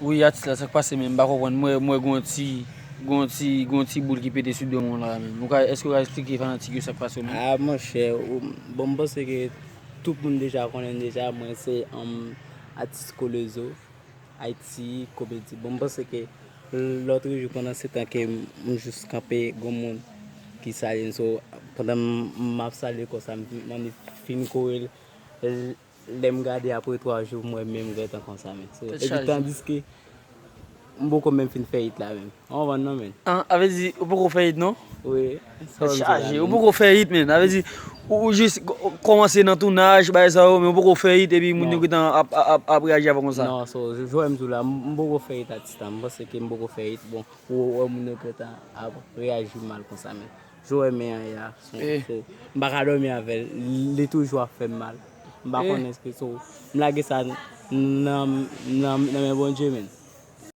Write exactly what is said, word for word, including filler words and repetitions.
Wi, atis la, sa k pase menm? M pa konprann. Mwen, mwen gon ti, gon ti, gon ti boul ki pete sou do mwen la menm. Ou ka, èske ou ka eksplike fanatik yo sa k pase menm? Ah, monchè, ou- bon, m panse ke tout moun deja konnen deja, mwen se um, atis Kolezo, Ayiti Komedi. Bon, m panse ke lòtrejou, pandan se tan ke m jis kanpe, gon moun ki salye m. So, pandan m m ap salye konsa, m m annik fin kore l, l- lè m gade apre twa jou, m wè menm gentan konsa menm. So, epi tandiske m poko menm fin fè it la menm. Ou konprann non, menm? An, a vle di, ou poko fè it non? Wi. Tèt chaje, ou poko fè it menm. A vle di, ou, ou jis k- kòmanse nan tounaj, bagay sa yo, men ou poko fè it, epi moun yo gentan ap, ap, ap, ap reyaji avè w konsa. Non, so, j- jan m di w la, m m poko fè it atis la. M panse ke m poko fè it. Bon, ou wè moun yo gentan ap reyaji mal konsa menm. Jan w wè men an ye a, so, Eh. so, m pa ka dòmi avè l. Li toujou ap fè m mal. M pa Eh. konnen eske so, m lage sa nan, nan, nan men Bondye menm.